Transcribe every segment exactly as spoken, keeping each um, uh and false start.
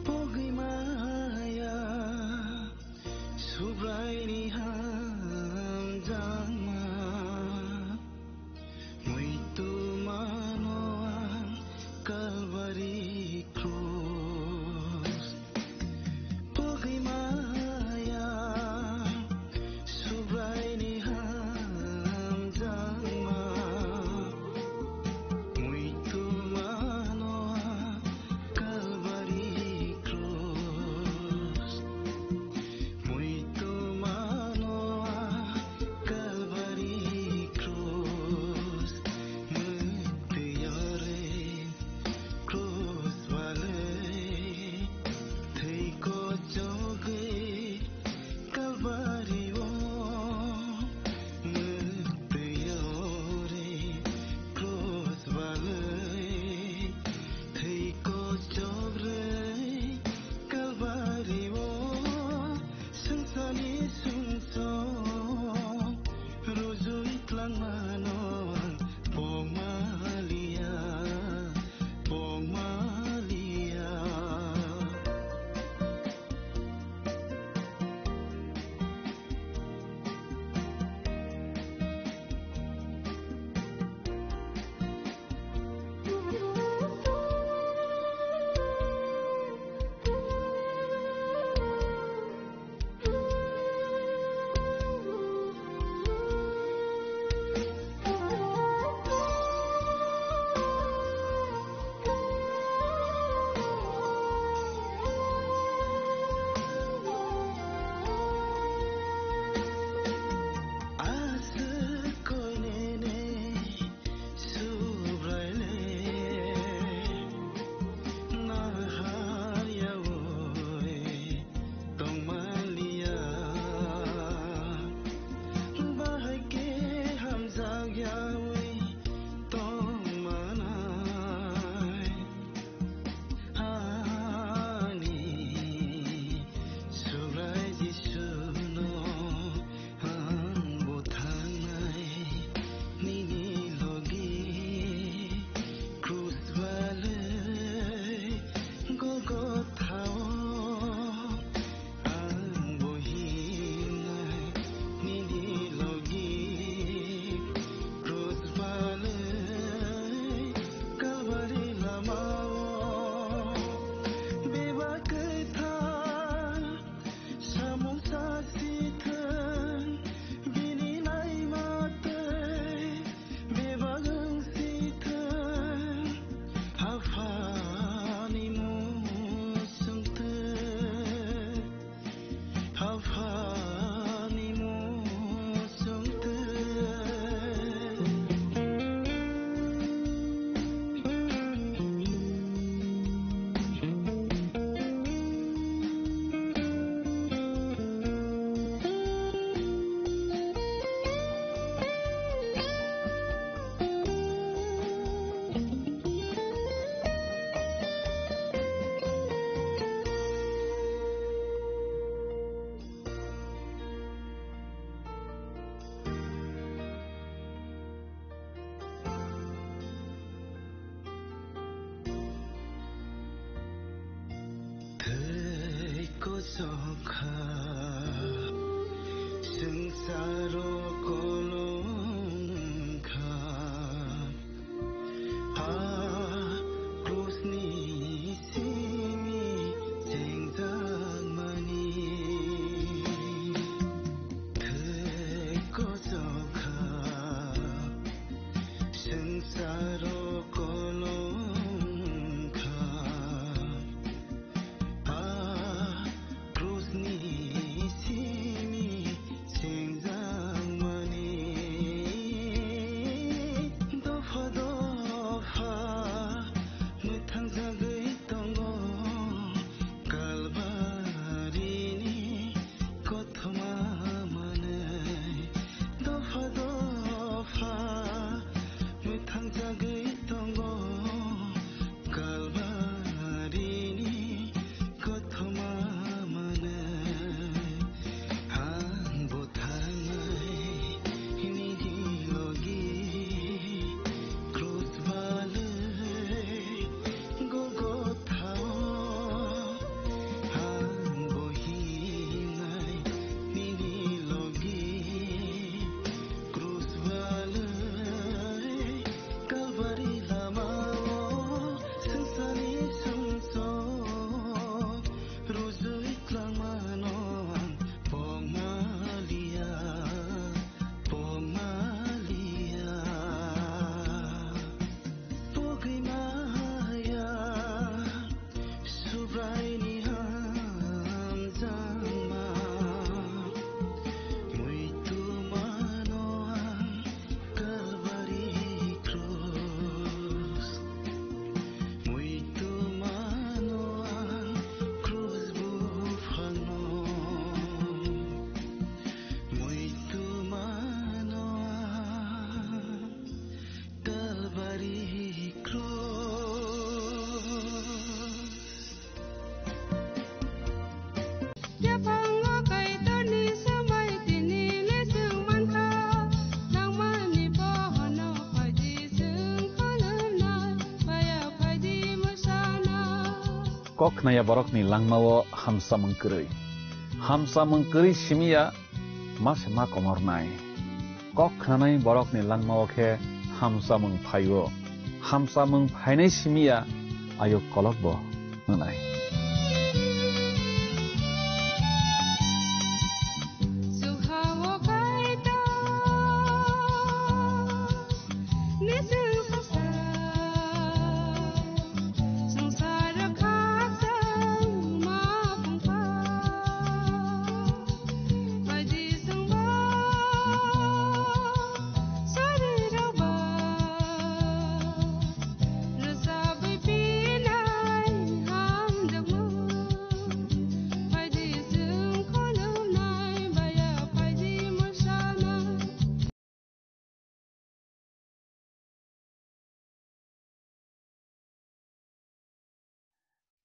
Pogwi maya, Subraini hamjakma, muitu mano ang Kalvari krus. Pogwi maya, Subraini hamjakma, muitu mano Kalvari krus, muitu mano Kalvari krus, muitu yore krus balai, thwi kochogwi Kalvari o mwtwi yore krus balai, thwi kochogwi Kalvari o swngcharni sumsok rujui tlangmano ang pokmaliya, pokmaliya. Aswk koinene Subraile nahar yaui tongmaliya, bahai khe hamjak yaui tongmanai. Ani Subrai Jisuno ang bo thangnai nini logi krus balai Golgothao. Ang bo himnai nini logi krus balai Kalvari lamao bebak kwthar samung sasithwng bini naima tei bebak wng sithwng Aphani mung swngthwng. Aphani mung swngthwng. Tei kochok kha swngchar Kok khnaya borokni langmao hamsamung kwrwi. Hamsamung kwrwi simiya ma se ma komornai. Kok khnanai borokni langmao khe hamsamung phaio. Hamsamung phainai simiya ayuk kolokbo wngnai.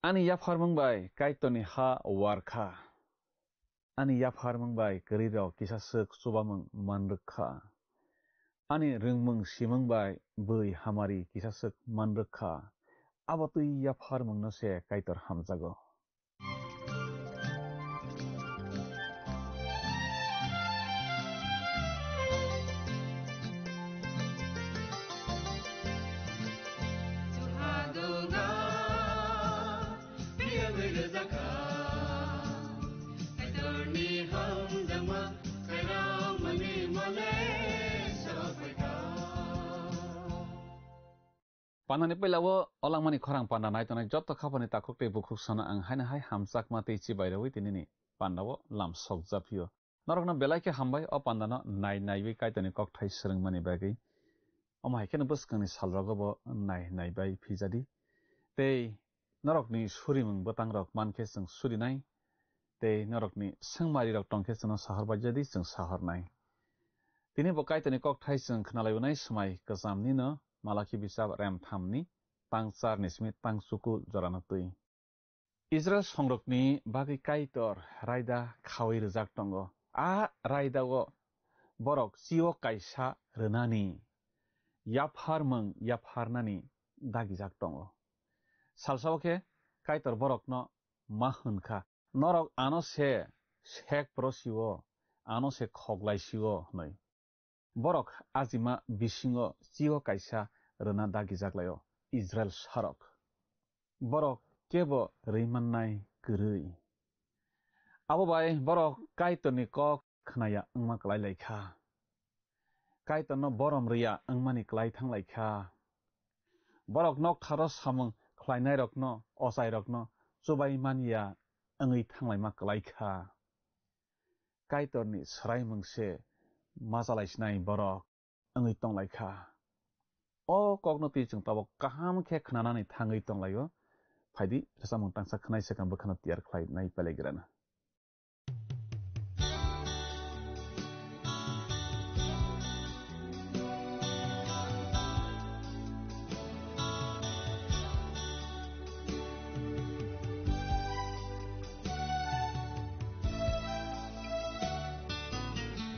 Ani yapharmung bai Kaitorni ha war kha. Ani yapharmung bai kwrwirok kisa swk chubamung man rwk kha. Ani rwngmung simung bai bwi hamari kisa swk man rwk kha. Abo twi yapharmungno se Kaitor hamjago. Pandani puila o langmani khorang panda nai tongnai joto khapani takhuk tei bukhuk sana ang haino hai hamjakma tei chibai rwi tinini panda o lam sokjaphio. Norokno belai khe hambai o pandano nai naiwi Kaitorni kokthai swrwngmani bagwi. Omo hai kheno bwskangni salrogo bo nai naibai phijadi. Tei norokni surimung bwtangrok mankhe chwng surinai. Tei norokni swngmarirok tongkhe chwngno sahor baijadi chwng sahornai. Tini bo Kaitorni kokthai chwng khnalaibonai swmai kwchamnino Malaki bisap rem thamni tang charni simi tang chuku jorano twi. Israil songrokni bagwi Kaitor raida khaui rwjak tongo. A raidao borok chio kaisa rwnani, yapharmung yapharnani dagijak tongo. Salsao khe Kaitor borokno ma hwn kha, "Norok ano se sek pro sio, ano se khoklai sio," hwnwi. Borok ajima bisingo chio kaisa rwna dagijak laio, Israil sarok. Borok kebo rwi mannai kwrwi. Abo bai borok Kaitorni kok khnaya wngma klai lai kha. Kaitorno borom rwya wngmani klai thang lai kha. Borok noktharo samung khlainairokno, ochairokno chubai man ya wngwi thang laima klai kha. Kaitorni swraimung se machalaisinai borok wngwi tong lai kha. O kokno twi chwng tabuk kaham khe khnanani thangwi tong laio. Phaidi, rwchapmung tangsa khwnai swkang bwkhano tiyar khlai nai Pelegrana.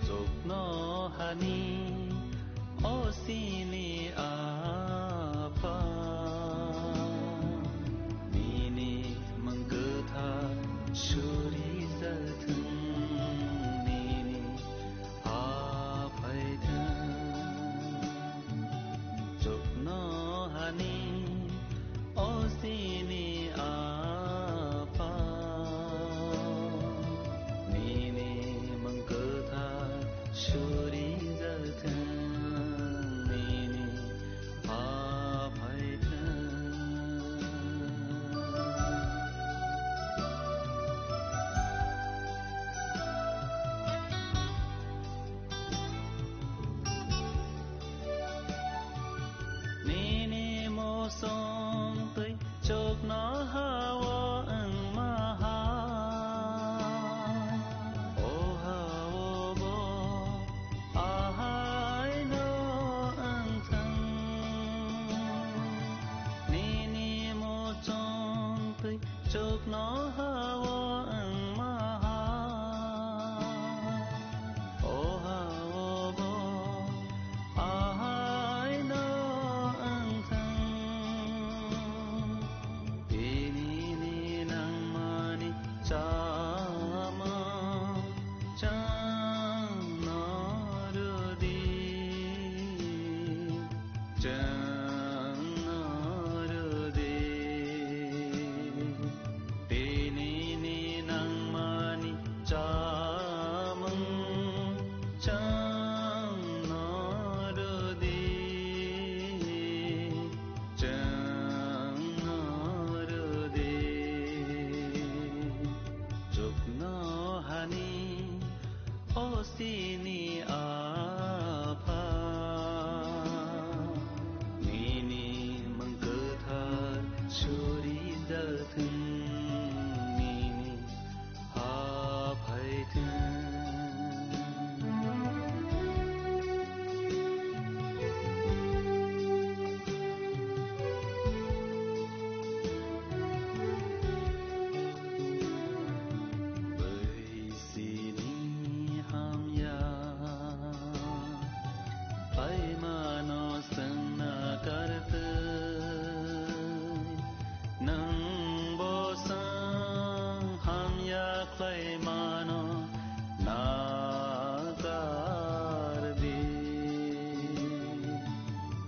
Chuknohani o chini Apha, nini mwng kwthar surijathwng, nini ha phaithwng. Chuknohani o chini Apha, nini mwng kwthar surijathwng, nini ha phaithwng. Nini mosong twi chuknoha-o wngma hai, o ha-o bo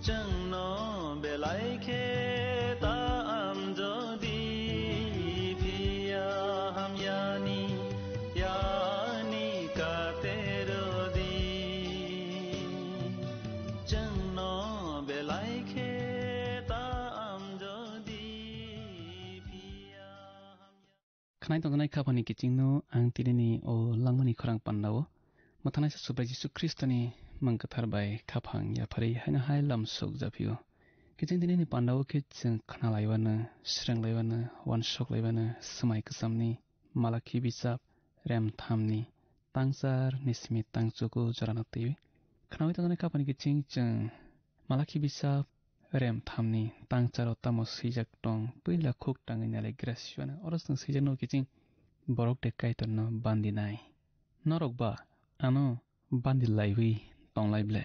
Chwngno belai khe ta amjodi phiya hamyani, yani katerodi. Chwngno belai khe ta amjodi phiya hamyani. Khnai tongjaknai khaphangni kichingno ang tinini o langmani khorang pandao mwthanaisa Subrai Jisu Khristoni mung kwthar bai khaphang yapharwi haino hai lamsok japhio. Kiching tinini pandao khe chwng khnalaiwano, srwnglaiwano, uansuk laiwano, swmai kwchamni, Malakhi bisap, rem thamni, tangchar ni simi tangchuku jorano twiwi. Khnaui tongjaknai khaphangni kiching chwng Malakhi bisap rem thamni tangcharo tamo swijak tong, puila khuk tangwi nalai grasiwano. Oro chwng swijak nugo kiching, borok de Kaitorno bandinai. Norok ba ano bandilaiwi tonglai ble?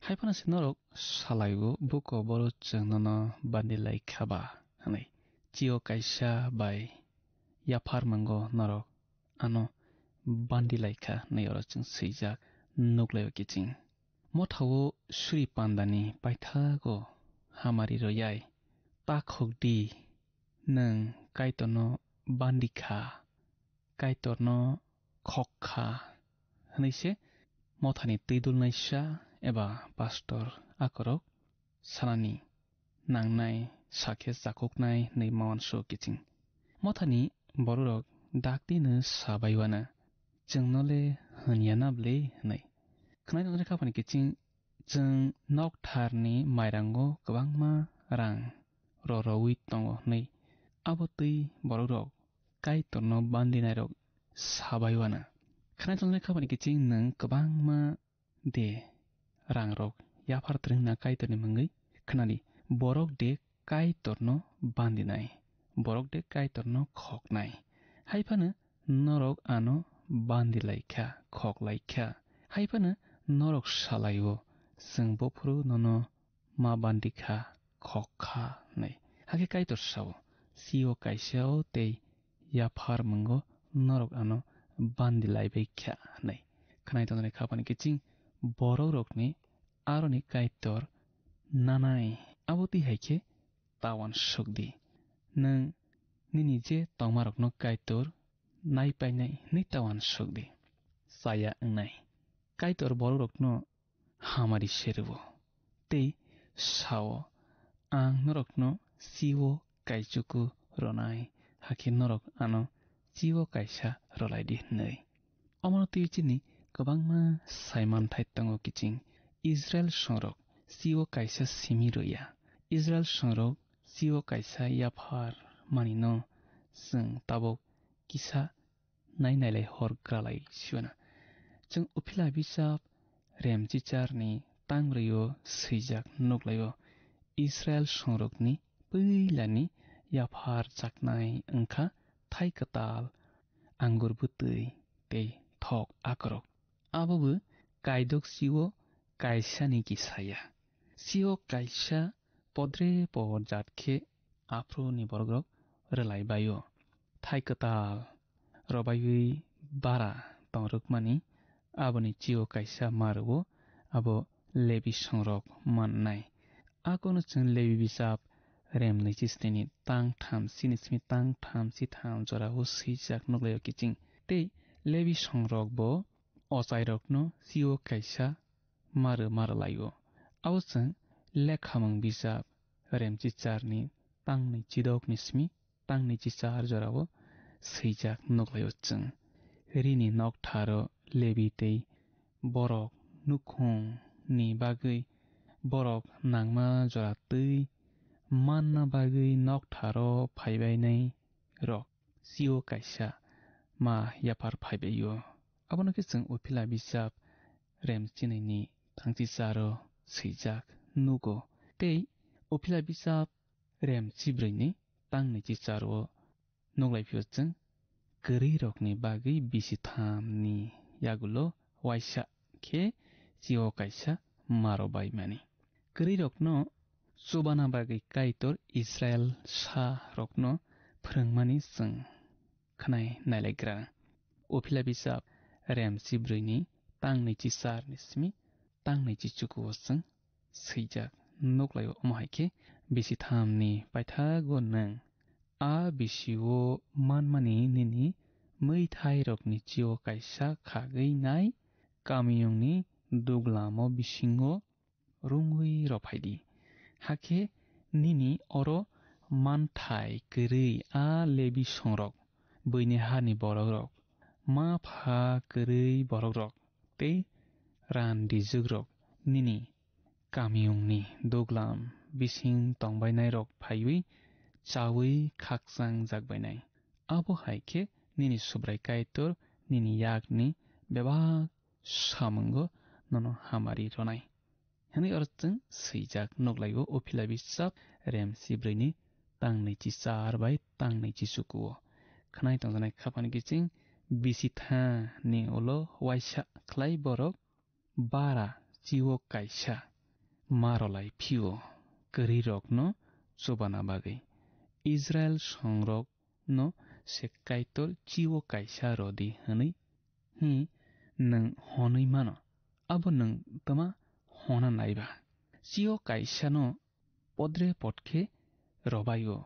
Hai phano se norok salaibo, buko boro chwng nono bandilai kha ba hwnwi. Chio kaisa bai yaphar mwngo norok ano bandilai kha hwnwi oro chwng swijak nuklaio kiching. Mothao suri pandani paithago hamari rwyai, ta khok di, nwng Kaitorno bandi kha, Kaitorno khok kha, hwnwi se mothani twidulnaisa eba pastor akorok sanani nangnai, sakhe chakuknai hwnwi ma uansuk kiching. Mothani bororok dakti no sa baiwana, chwngno le hwnya na bwle hwnwi. Khwnai tongjaknai khaphani kiching, chwng noktharni mairango kwbangma rang roroui tongo hwnwi. Abo twi bororok Kaitorno bandinairok sa baiwana. Khwnai tongjaknai khaphani kiching, nwng kwbangma de rangrok yaphar twrwngna Kaitorni mungwi? Khwnadi, borok de Kaitorno bandinai, borok de Kaitorno khoknai. Hai phano norok ano bandilai kha, khoklai kha. Hai phano norok salaio, chwng bophuru nono ma bandi kha, khok kha hwnwi. Hakhe Kaitor sao, sio kaisao tei yaphar mwngo norok ano bandilai bai kha hwnwi. Khwnai tongjaknai khaphani kiching, borokrokni aroni Kaitor nanai, abo twi hai khe ta uansuk di. Nwng nini je tongmarokno Kaitor naipainai hwnwi ta uansuk di. Chaya wngnai. Kaitor borokrokno hamari se rwo tei sao, "Ang norokno sio kaichuku ronai, hakhe norok ano sio kaisa rolai di," hwnwi. Omono twiwi chini kwbangma sai manthai tongo kiching. Israel songrok sio kaisa simi rwya. Israel songrok sio kaisa yaphar manino chwng tabuk kisa nai nailai hor gralai siwana. Chwng Uphila bisap rem chicharni tangbrwio swijak nuklaio, Israel songrokni puilani yaphar chaknai wngkha thai kwtal, angur bwtwi tei thok akorok. Abobo kaidok sio kaisani kisaya. Sio kaisa podre po jat khe aphuru ni borok rok rwlai baio. Thai kwtal rwbaiwi bara tongrwkmani aboni chio kaisa ma rwo, abo Lebi songrok mannai. Akono chwng Lebi bisap rem nwichi snini tang tham chini simi tang tham si tham jorao swijak nuklaio kiching. Tei Lebi songrok bo ochairokno sio kaisa ma rw ma rwlaio. Abo chwng Lekhamung bisap rem chicharni tang nwichi dokni simi tang nwichi char jorao swijak nuklaio chwng. Rini noktharo Lebi tei borok nukhungni bagwi borok nangma jora twi manna bagwi noktharo phaibainai rok sio kaisa ma yaphar phaibaio. Abono khe chwng Uphila bisap rem chinini thangchi charo swijak nugo. Tei Uphila bisap rem chibrwini tang nwichi charo nuklai phio chwng kwrwi rokni bagwi bisi thamni yagulo waisa khe chio kaisa maro baimani. Kwrwi rokno chubana bagwi Kaitor Israel sa rokno phwrwngmani chwng khnai nailaigra. Uphila bisap rem chibrwini tang nwichi charni simi tang nwichi chukuo chwng swijak. Nuklaio omo hai khe bisi thamni paithago nwng. A bisio manmani nini mwithairokni chio kaisa khagwi nai kamiyungni duglamo bisingo rwngwi rw phai di. Hakhe nini oro manthai kwrwi a Lebi songrok, buini hani borokrok, ma pha kwrwi borokrok tei randijwkrok nini kamiyungni duglam bising tongbainairok phaiwi chaui khakchang jakbainai. Abo hai khe nini Subrai Kaitor nini yakni bebak samungo nono hamari rwnai. Hwnwi oro chwng swijak nuklaio, o Philippi chap rem sibrwini tang naichi char bai tang naichi chukuo. Khwnai tongjaknai khaphani kiching bisi tha ni ulo waisa khlai borok bara chio kaisa ma rwlai phio kwrwirokno chubana bagwi. Israil songrokno se Kaitor chio kaisa rw di hwnwi hi nwng hwnwi mano, abo nwng twma hwna naiba? Chio kaisano podre pod khe rwbaio.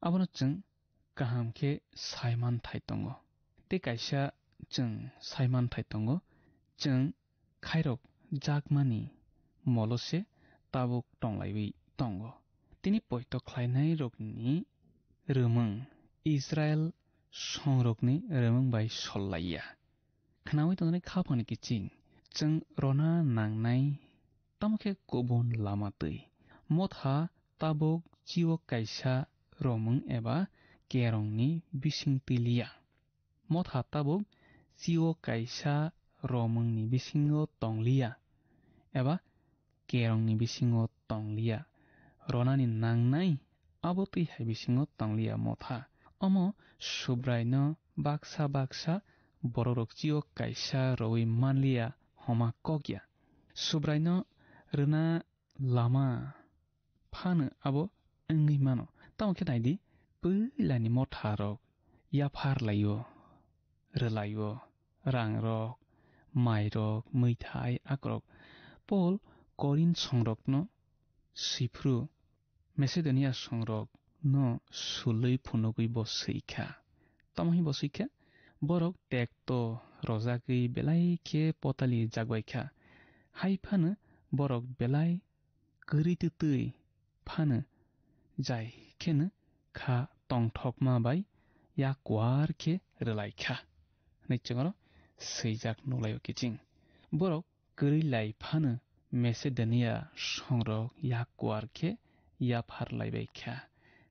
Abono chwng kaham khe sai manthai tongo. Tei kaisa chwng sai manthai tongo, chwng khairok jakmani molo se tabuk tonglaiwi tongo. Tini poito khlainairokni rwmwng Israil songrokni rwmwng bai sol lai ya. Khnaui tongnani khaphani kiching, chwng rwna nangnai tamo khe kubun lama twi. Motha tabuk chio kaisa romwng eba kerongni bising twi liya. Motha tabuk chio kaisa romwngni bisingo tong liya eba kerongni bisingo tong liya. Rwnani nangnai abo twi hai bisingo tong liya motha. Omo Subraino baksa baksa borokrok chio kaisa rwui man liya homa kok ya. Subraino rwna lama phano abo wngwi mano. Tamo khe nai di, puilani motharok yaphar lai-o, rwlai-o, rangrok, mairok, mwithai, akorok. Pol Korin songrokno swi phuru Macedonia songrokno sulwi phunugwi bo swi kha. Tamo hwnwi bo swi kha? Borok tekto rwjagwi belai khe potali jak bai kha. Hai phano borok belai kwrwi twtwi phano jai kheno kha tongthokma bai yak kuar khe rwlai kha hwnwi chwngno swijak nuklaio kiching. Borok kwrwi lai phano Macedonia songrok yak kuar khe yaphar lai bai kha.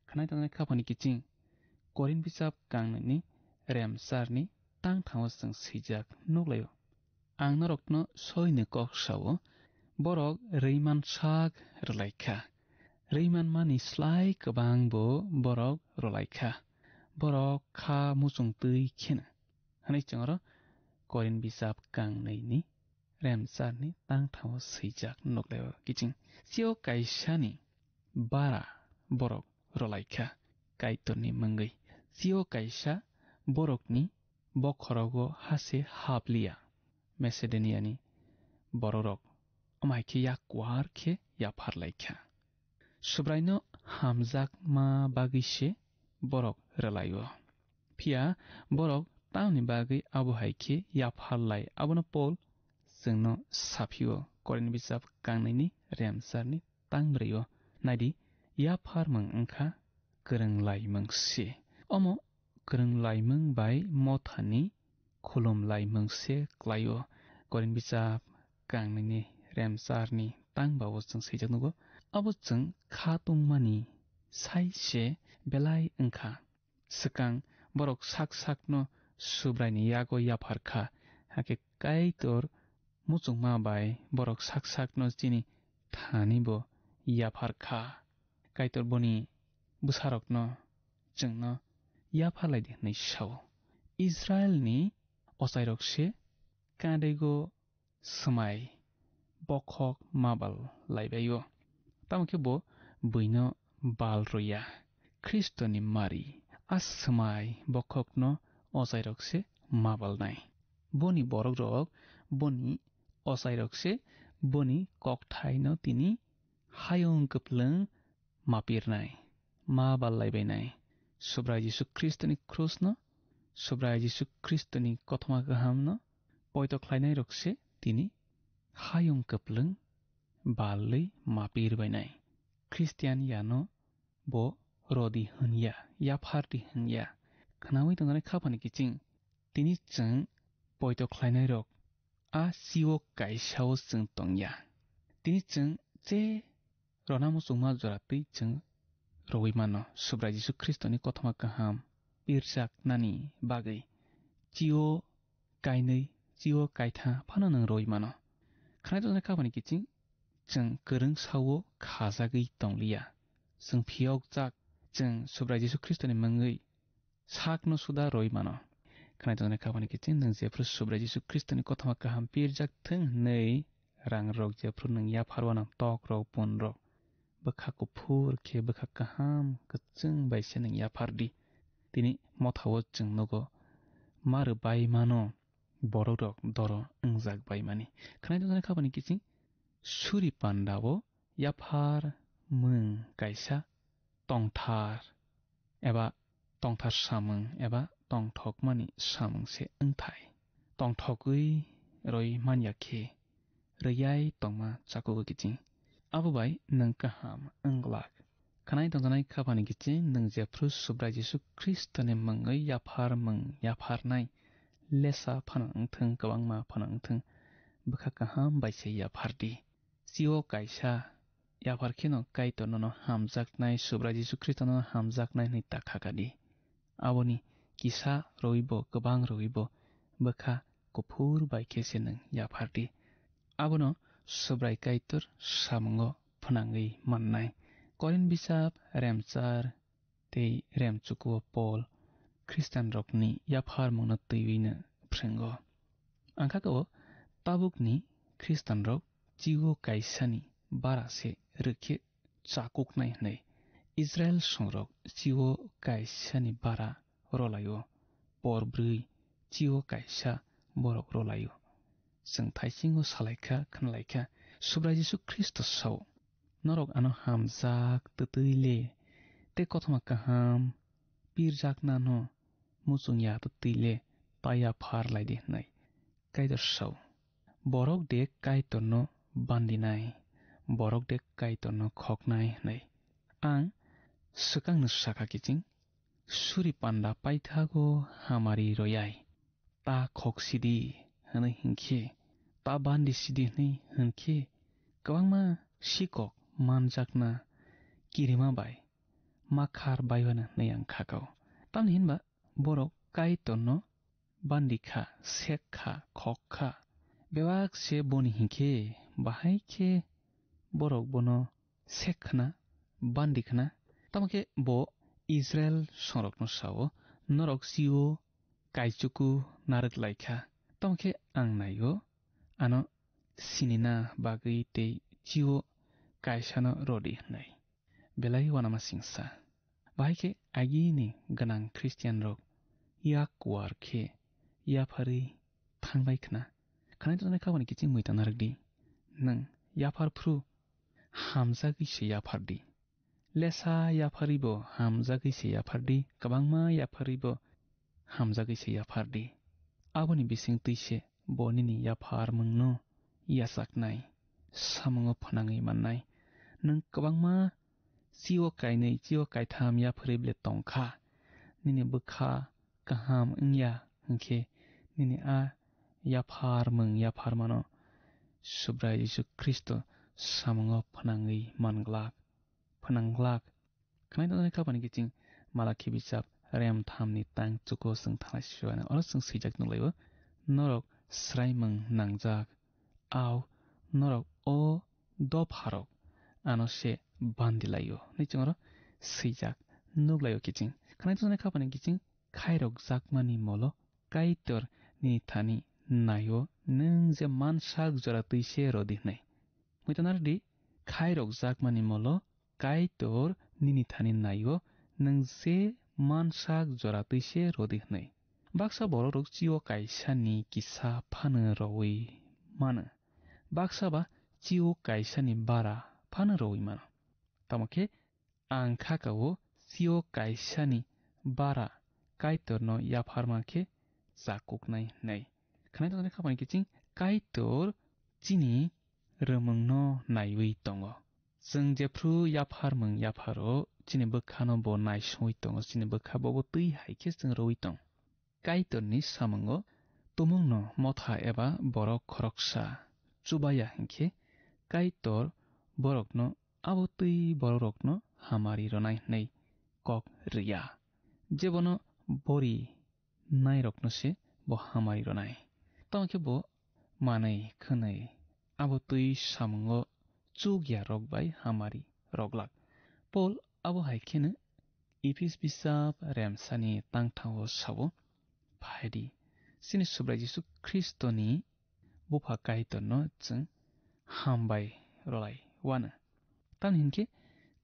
Khwnai tongnai khaphani kiching Korin bisap kangnwini remsarni tangthango chwng swijak nuklaio. Ang norokno soini kok sao, borok rwiman sak rwlai kha. Rwiman mani slai kwbang bo borok rwlai kha. Borok kha muchung twi kheno. Hwnwi chwng oro Korin bisap kangnwini remsarni tangthango swijak nuklaio kiching. Chio kaisani bara borok rwlai kha Kaitorni mungwi. Chio kaisa borokni bokhorogo hase hap liya. Macedoniani bororok amai khe yak kuar khe yaphar lai kha. Subraino hamjakma bagwi se borok rwlai-o. Phiya borok tamni bagwi abo hai khe yaphar lai, abono Pol chwngno saphio, Korin bisap kangnwini remsarni tang brwi-o. Naidi, yaphar mung wngkha kwrwng laimung se. Omo kwrwng laimung bai mothani khulum laimung se klai-o. Korin bisap kangnwini remsarni tang bao chwng swijak nugo. Abo chwng kha tungmani sai se belai wngkha. Swkang borok sak sakno Subraini yago yaphar kha, hakhe Kaitor muchungma bai borok sak sakno chini thani bo yaphar kha. Kaitor boni bwsarokno chwngno yaphar lai di hwnwi sao. Israilni ochairok se kandego swmai bokhok ma bal lai bai-o. Tamo khe bo buino bal rw ya. Khristoni mari a swmai bokhokno ochairok se ma balnai. Boni borokrok, boni ochairok se boni kokthaino tini hayung kwplwng ma pirnai, ma ballaibainai. Subrai Jisu Khristoni krusno, Subrai Jisu Khristoni kothoma kahamno poito khlainairokse tini hayung kwplwng balwi ma pirbainai. Khristian yano bo rodi hwnya, yaphardi hwnya. Khnaui tongjanai khaphani kiching, tini chwng poito khlainairok a sio kaisao chwng tongya. Tini chwng je rona muchungma jora twi chwng rwui mano, Subrai Jisu Khristoni kothoma kaham pirjaknani bagwi. Chio kainwi, chio kaitha phano nwng rwui mano. Khwnai tongjaknai khaphani kiching chwng kwrwng sao khajagwi tongliya. Chwng phiyokjak, chwng Subrai Jisu Khristoni mungwi sakno suda roi mano. Khwnai tongjaknai khaphani kiching nwng jephru Subrai Jisu Khristoni kothoma kaham pirjak thwng hwnwi rangrok jephru nwng yapharwana tokrok, punrok, bwkha kuphur khe bwkha kaham kwchwng bai se nwng yaphardi. Tini mothao chwng nugo, ma rwbai mano borokrok doro wngjak bai mani. Khwnai tongjaknai khaphani kiching suri pandao yaphar mung kaisa tongthar eba tongthar samung eba tongthokmani samung se wngthai. Tongthogwi roi manya khe rwiyai tongma chakugo kiching, abo bai nwng kaham wng glak. Khwnai tongjaknai khaphani kiching nwng jephru Subrai Jisu Khristoni mungwi yaphar mung yapharnai lesa phano wngthwng, kwbangma phano wngthwng, bwkha kaham bai se yaphardi. Chio kaisa yaphar kheno Kaitor nono hamjaknai, Subrai Jisu Khristo nono hamjaknai hwnwi ta khakadi. Aboni kisa rwibo, kwbang rwibo bwkha kuphur bai khe se nwng yaphardi. Abono Subrai Kaitor samungo phnangwi mannai. Korin bisap, Remchar, tei remchukuo Pol Khristianrokni yapharmungno twiwino phwrwngo. Ang kha o tabukni Khristianrok chio kaisani bara se rwkhe chakuknai hwnwi. Israel songrok chio kaisani bara rwlaio, por bwrwi chio kaisa borok rwlaio. Chwng thaisingo salaikha, khnalaikha, Subrai Jisu Khristo sao, "Norok ano hamjak twtwi le, tei kothoma kaham pirjaknano muchung ya twtwi le, ta yaphar lai di," hwnwi. Kaitor sao, "Borok de Kaitorno bandinai, borok de Kaitorno khoknai," hwnwi. Ang swkangno sakha kiching, suri panda paithago hamari royai. Ta khok sidi hwnwi hinkhe, ta bandi sidi hwnwi hinkhe, kwbangma sikok manjakna kirima bai ma khar baiwano hwnwi ang khakao. Tamni hinba borok Kaitorno bandi kha, sek kha, khok kha. Bebak se boni hinkhe, bahai khe borok bono sek khna, bandi khna. Tamo khe bo Israel songrokno sao, "Norok chio kaichuku narwk lai kha." Tamo khe ang naio, ano sinina bagwi tei chio kaisano rodi hwnwi. Belai uanama singsa. Bahai khe agini gwnang Khristianrok yak kuar khe yapharwi thangbai khna. Khwnai tongjaknai khaphani kiching mui tana rwkdi. Nwng yaphar phru hamjagwi se yaphardi. Lesa yapharwibo hamjagwi se yaphardi, kwbangma yapharwibo hamjagwi se yaphardi. Aboni bising twi se bo nini yapharmungno yachaknai, samungo phnangwi mannai. Nwng kwbangma chio kainwi, chio kaitham yapharwi ble tongkha, nini bwkha kaham wngya hwnkhe, nini a yapharmung yapharmano Subrai Jisu Khristo samungo phnangwi manglak, phnanglak. Khwnai tongjaknai khaphani kiching Malakhi bijap rem thamni tang chuko chwng thanglai sibaino oro chwng swijak nukhlaio, "Norok swraimung nangjak, au norok o dopharok ano se bandilaio," hinwi chwng oro swijak nukhlaio kiching. Khwnai tongjaknai khaphani kiching, "Khairokjakmani molo Kaitor nini thani naio, nwng je mansak jora twi se rodi," hinwi. Muitanardi, khairokjakmani molo Kaitor nini thani naio, nwng je mansak jora twi se rodi hwnwi. Baksa borokrok chio kaisani kisa phano rowi mano. Baksa ba chio kaisani bara phano rwui mano. Tamo khe ang kha ka-o, chio kaisani bara Kaitorno yapharma khe chakuknai hwnwi. Khwnai tongthoknai khapani kiching Kaitor chini rwmwngno naiwi tongo. Chwng jephru yapharmwng yapharo chini bwkhano bo naisingwi tongo, chini bwkha bobo twi hai khe chwng rwui tong. Kaitorni samungo tumungno motha eba borok khoroksa chubaya hinkhe Kaitor borokno abo twi bororokno hamari rwnai hwnwi kok rwya. Jebono bori nairokno se bo hamari rwnai. Tamo khe bo manwi khwnwi abo twi samungo chukya rok bai hamari rwglak. Pol abo hai kheno Ephis bisap remsani tangthao sao, phaidi, chini Subrai Jisu Khristoni Bupha Kaitorno chwng hambai rwlai wano. Tamni hinkhe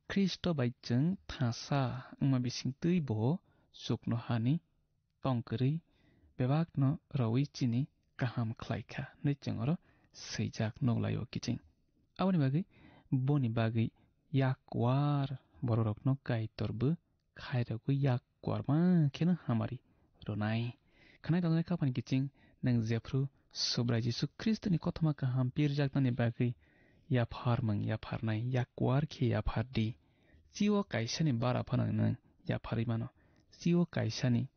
Khristo bai chwng thangsa wngma bisingtwi bo chuknohani tong kwrwi bebakno rwui chini kaham khlai kha hwnwi chwng oro swijak nuk lai-o kiching. Aboni bagwi boni bagwi yak kuar bororokno Kaitor bo khairogwi yak kuarma kheno hamari rwnai. Khwnai tongjaknai khapani kiching nwng jephru Subrai Jisu Khristoni kothoma kaham pirjaknani bagwi yapharmwng yapharnai yak kuar khe yaphar di. Chio kaisani bara phano nwng yapharwi mano. Chio kaisani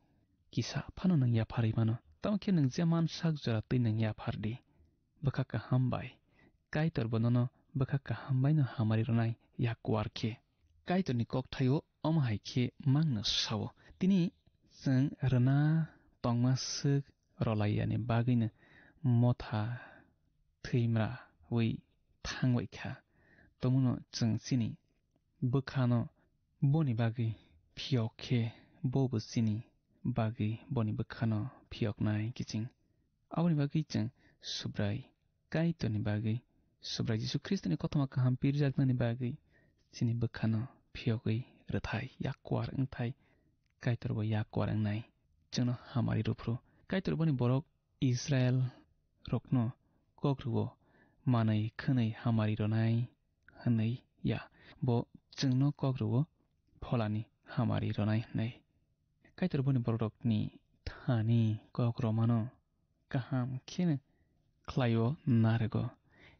kisa phano nwng yapharwi mano. Tamo khe nwng je mansak jora twi nwng yaphar di. Bwkha kaham bai. Kaitor bo nono bwkha kaham bai no hamari rwnai yak kuar khe. Kaitorni kokthaio omo hai khe mangno sao. Tini chwng rwna tongma swk rwlaiyani bagwino motha thwimraui thangbai kha. Tomono chwng chini bwkhano boni bagwi phiyok khe, bo bo chini bagwi boni bwkhano phiyoknai kiching. Aboni bagwi chwng Subrai Kaitorni bagwi, Subrai Jisu Khristoni kothoma kaham pirjaknani bagwi chini bwkhano phiyogwi rwthai, yak kuar wngthai. Kaitor bo yak kuar wngnai, chwngno hamari rwphru. Kaitor boni borok Israel rokno kok rwo, manwi khwnwi hamari rwnai hwnwi ya, bo chwngno kok rwo pholani hamari rwnai hwnwi. Kaitor boni bororokni thani kok romano kaham kheno khlaio narwgo.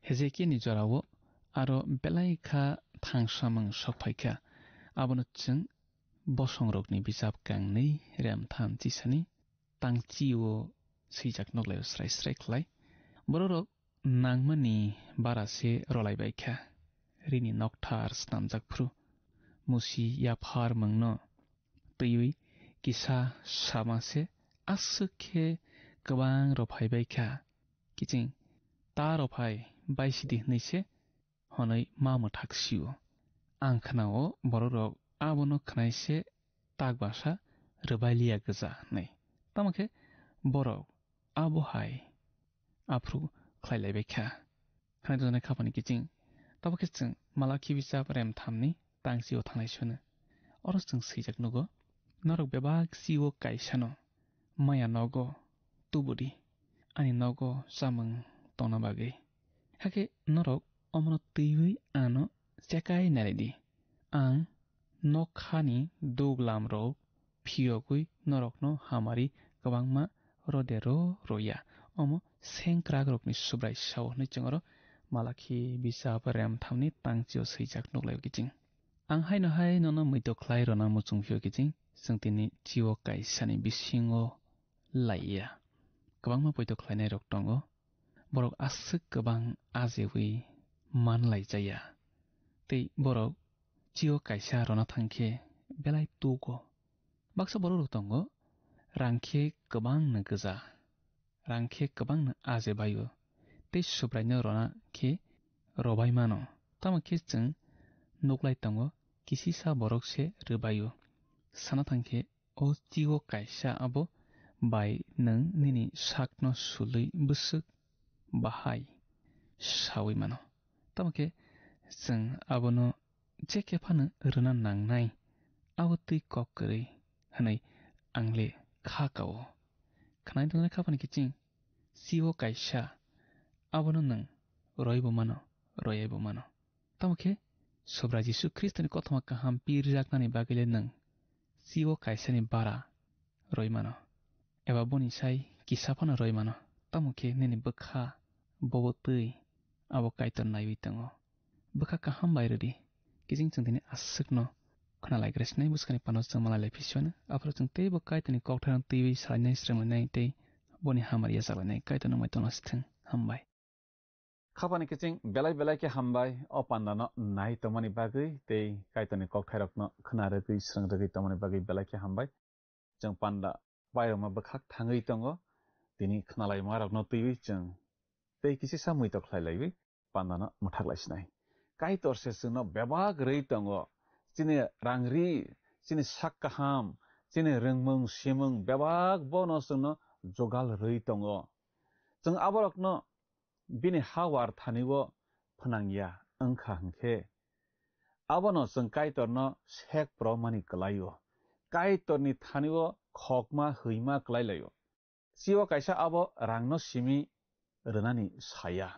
Hezekiani jorao aro belai kha thangsamung sokphaikha. Abono chwng Bosongrokni bijap kangnwi rem tham chisani tangchio swijak nokhlaio srai srai khlai. Bororok nangmani bara se rolaibaikha. Rini nokthar snamjak phru. Musi yaphar mungno twiwi kisa sama se aswk khe kwbang rw phaibai kha. Kiching ta rw phai bai sidi hwnwi se hwnwi ma mwthak sio. Ang khnao bororok abono khwnai se tak basa rwbai liya gwja hwnwi. Tamo khe borok abo hai aphru khlai laibai kha. Khwnai tongjaknai khapani kiching. Tabo khe chwng Malakhi bijap rem thamni tangchio thanglai sunu. Oro chwng swijak nugo, norok bebak chio kaisano maya nogo tubudi, ani nogo chamung tongna bagwi. Hakhe norok omono twiwi ano chekai nailai di. Ang nokhani duglam rok phiyogwi norokno hamari kwbangma rode ro roya. Omo sengkrakrokni Subrai sao hwnwi chwng oro Malakhi bijap rem thamni tangchio swijak nuklaio kiching. Ang haino hai nono muitok khlai rwna muchung phio kiching, chwng tini chio kaisani bisingo laiya. Kwbangma poito khlainairok tongo. Borok aswk kwbang ajewi manlai jaya. Tei borok chio kaisa rwna thang khe belai tugo. Baksa borok rok tongo, rang khe kwbang no gwja, rang khe kwbang no aje baio, tei Subraino rwna khe rwbai mano. Tamo khe chwng nuklai tongo, kisisa borok se rwbaio. Sana thang khe o chio kaisa abo bai nwng nini sakno sulwi bwswk bahai saui mano. Tamo khe chwng abono je khe phano rwna nangnai, abo twi kok kwrwi hwnwi ang le kha kao. Khwnai tongna kha phano kiching, chio kaisa abono nwng roibo mano, royaibo mano. Tamo khe Subrai Jisu Khristoni kothoma kaham pir rijaknani bagwi le nwng chio kaisani bara rwi mano, eba boni sai kisa phano rwi mano. Tamo khe nini bwkha bobo twi abo Kaitor naiwi tongo. Bwkha kaham bai rwdi. Kiching chwng tini aswkno khwnalaigra sinai bwskangni pano chwng malai lai phisiwano. Aphuru chwng teibo Kaitorni kokthairok twiwi salainai, srwnglainai tei boni hamari yachaklainai. Kaitor nungbai tongna sithwng. Hambai. Khapani kiching belai belai khe hambai o pandano nai tongmani bagwi tei Kaitorni kokthairokno khna rwgwi srwng rwgwi tongmani bagwi belai khe hambai. Chwng panda pairokma bwkhak thangwi tongo, tini khnalaimarokno twiwi chwng tei kisi sa muitok khlai laiwi pandano mwthak lai sinai. Kaitor se chwngno bebak rwi tongo, chini rang ri, chini sak kaham, chini rwngmung simung bebak bono chwngno jogal rwi tongo. Chwng aborokno bini hawar thani-o phnang ya wng kha hwn khe, abono chwng Kaitorno sek promani klai-o, Kaitorni thani-o khokma hwima klai lai-o. Chio kaisa abo rangno simi rwnani saya.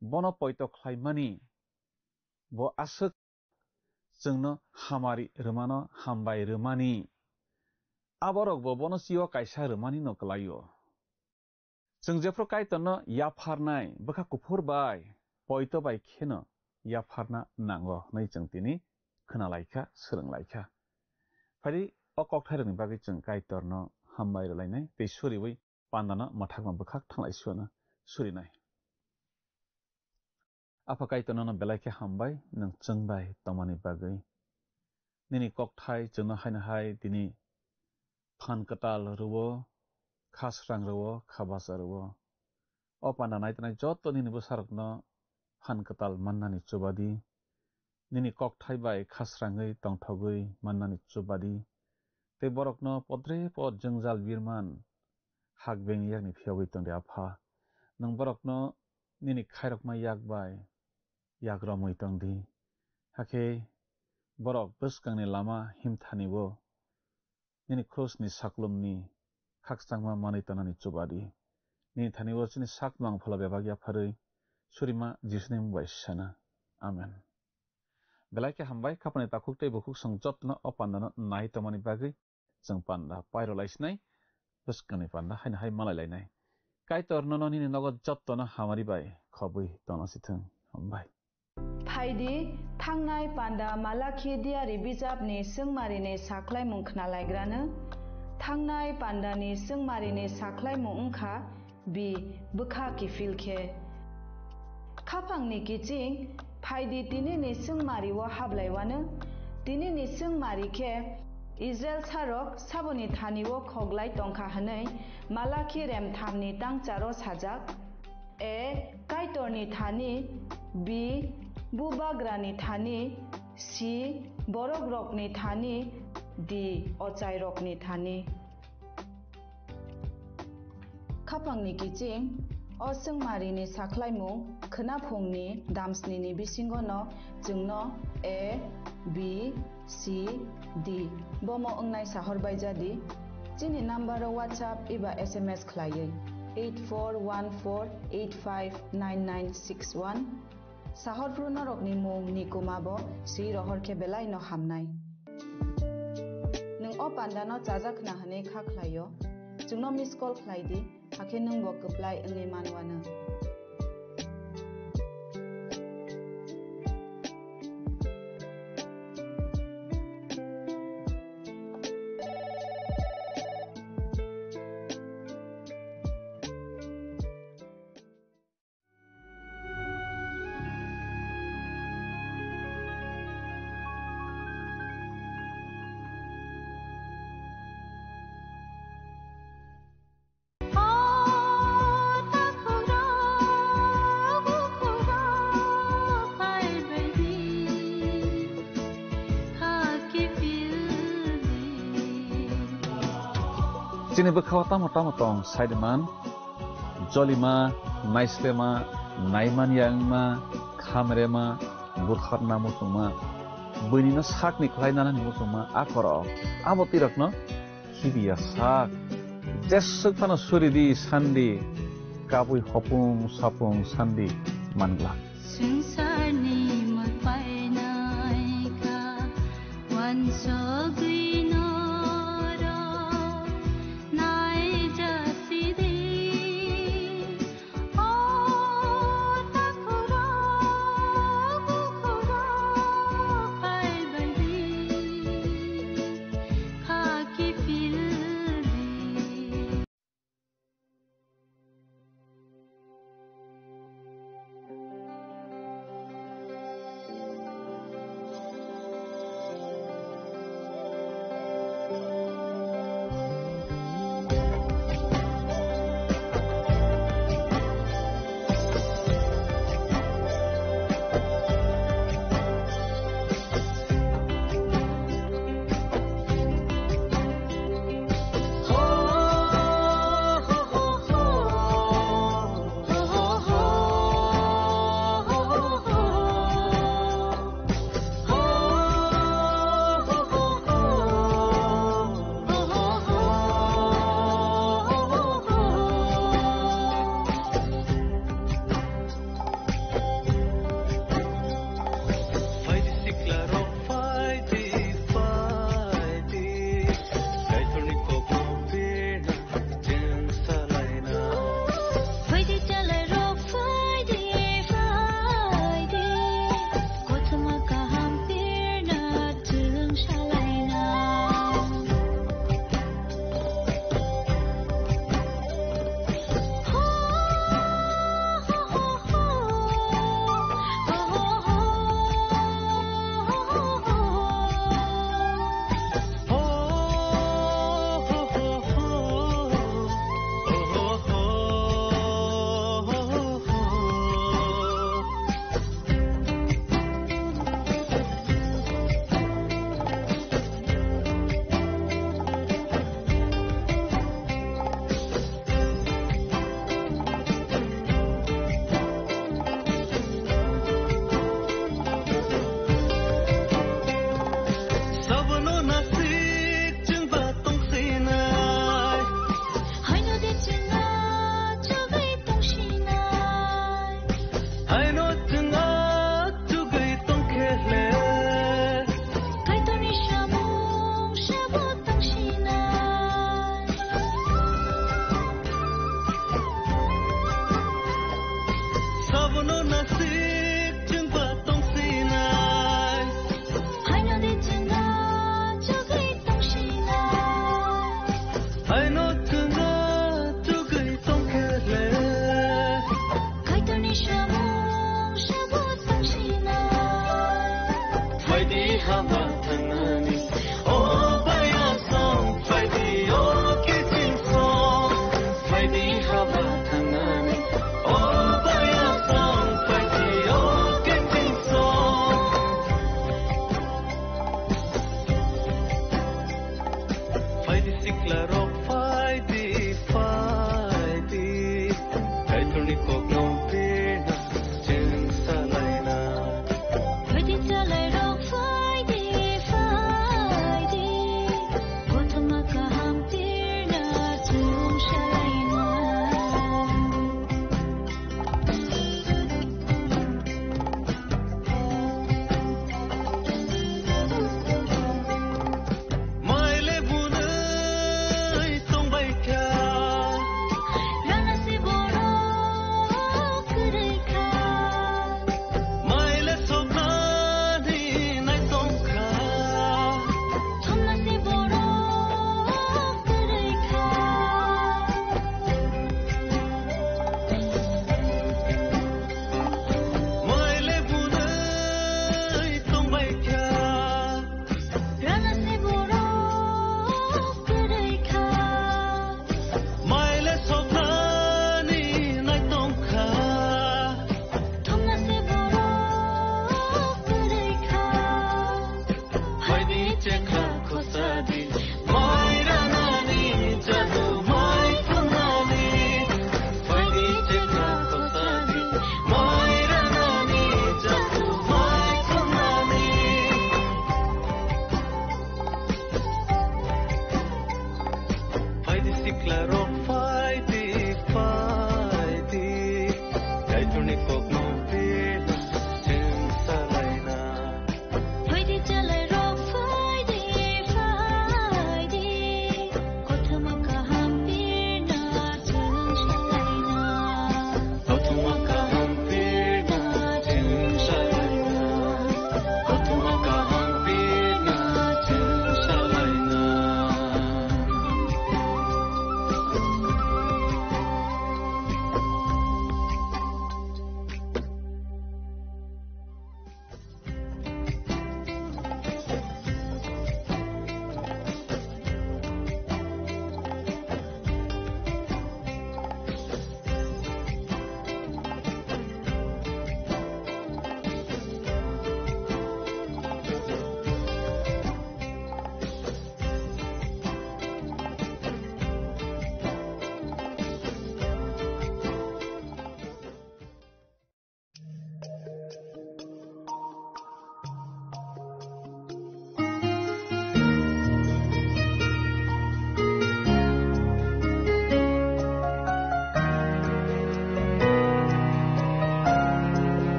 Bono poito khlaimani bo aswk chwngno hamari rwmano hambai rwmani. Aborokbo bono chio kaisa rwmani no klai-o. Chwng jephru Kaitorno yapharnai bwkha kuphur bai poito bai kheno yapharna nango hwnwi chwng tini khwnalaikha, swrwnglaikha. Phai di o kokthairokni bagwi chwng Kaitorno hambai rwlainai tei suriui pandano mwthakma bwkhak thanglai suana surinai. Apha Kaitor nono belai khe hambai, nwng chwng bai tongmani bagwi. Nini kokthai chwngno haino hai tini phan kwtal rwo, kha srang rwo, kha bacha rwo. O panda naitanai joto nini bwsarokno phan kwtal mannani chubadi. Nini kokthai bai kha srangwi tongthogwi mannani chubadi. Tei borokno podre pod jwngjal birman hak beng yakni phiyogwi tongdi Apha. Nwng borokno nini khairokma yak bai yak romwi tongdi. Hakhe borok bwskangni lama himthani-o nini krusni saklumni khakchangma manwi tongnani chubadi. Nini thani-o chini sak mangphola bebak yapharwi surima Jisuni mung bai sana. Amen. Belai khe hambai, khapani takhuk tei bukhuk song jotno o pandano nai tongmani bagwi. Chwng panda pairo lai sinai, bwskangni panda haino hai malai lainai. Kaitor nono nini nogo jottono hamari bai khobwi tongna sithwng. Hambai. Phaidi, thangnai panda Malakhi diari bijapni swngmarini saklaimung khnalaigrano. Thangnai pandani swngmarini saklaimung wngkha, bi bwkha kiphil khe. Khaphangni kiching, phaidi tinini swngmari-o hablaiwano. Tinini swngmari khe Israel sarok saboni thani-o khoglai tongkha hwnwi Malakhi remthamni tangcharo sajak. A. Kaitorni thani. B. Bubagrani thani. C. Borokrokni thani. D. Ochairokni thani. Khapangni kiching, o swngmarini saklaimung khwnaphungni damsnini bisingono chwngno A, B, C, D bomo wngnai sahor baijadi. Chini nambaro WhatsApp eba S M S khlaiwi eight four one four eight five nine nine six one. Sahorphru norokni mung ni kuma bo swi rohor khe belai no hamnai. Nwng o panda no chajak khna hwnwi kha khlai-o, chwngno miss call khlai di, hakhe nwng bo kwplai wngwi man uanw. Chini bwkhao tamo tamo tong saiman, jolima, naislema, naimanya wngma, khamrema, butharna muchungma, buinino sakni khlai nanani muchungma, a korok, abo twi rokno khibiya sak. Jeswk phano suridi sandi, kabui hopung sapung sandi manglak. Swngcharni Haba thangnani, o baya song, phaidi, o kiching song, phaidi haba thangnani, o baya song, phaidi, o kiching song. Phaidi sikla rok, phaidi, phaidi. Kaitorni kokno bina chwng salaina. Phaidi chalairok, phaidi, phaidi. Kothoma kaham tirna chwng salaina. Maile bunai tongbai kha. Rana se borok kwrwi kha. Maile soknani nai tong kha. Thumna se borok kwrwi kha. Maile bunai tongbai kha. Rana se borok kwrwi kha. Maile soknani nai tong kha. Thumna se borok kwrwi kha. Phaidi chekha khosadi, mai ranani jadu, mai thumnani. Phaidi chekha khosadi, mai ranani jadu, mai thumnani. Phaidi sikla rok, phaidi, phaidi. Kaitorni kokno bina chwng salaina. Phaidi chalairok, phaidi, phaidi. Kothoma kaham birna chwng salaina. Kothoma kaham birna chwng salaina. Kothoma kaham birna chwng salaina.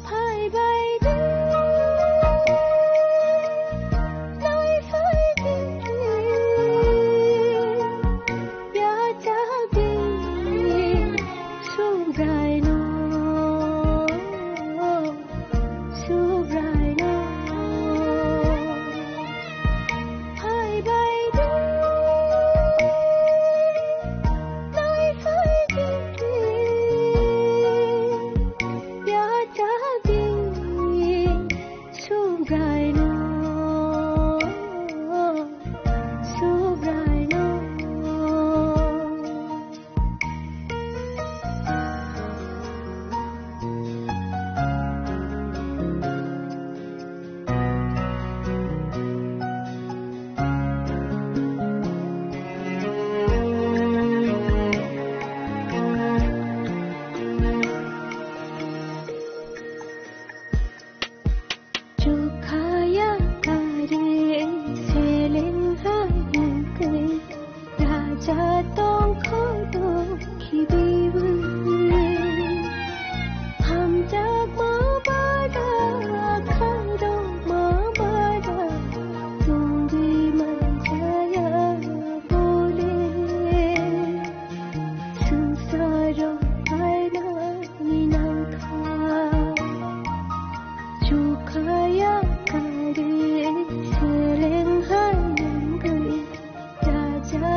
Phai bai di, nai phai di, ya cha di, Subraino, Subraino. Phai bai di, nai phai di, ya cha di, Subraino, Subraino. Chukhaya kare seleng hai nangkhe. Raja tongkho tongkhibiwi. Hamjakma bara, khairokma bara, tongwi manjaya bole. Swngcharo phainani nangkha. Chukhaya kare seleng hai nangwi. Raja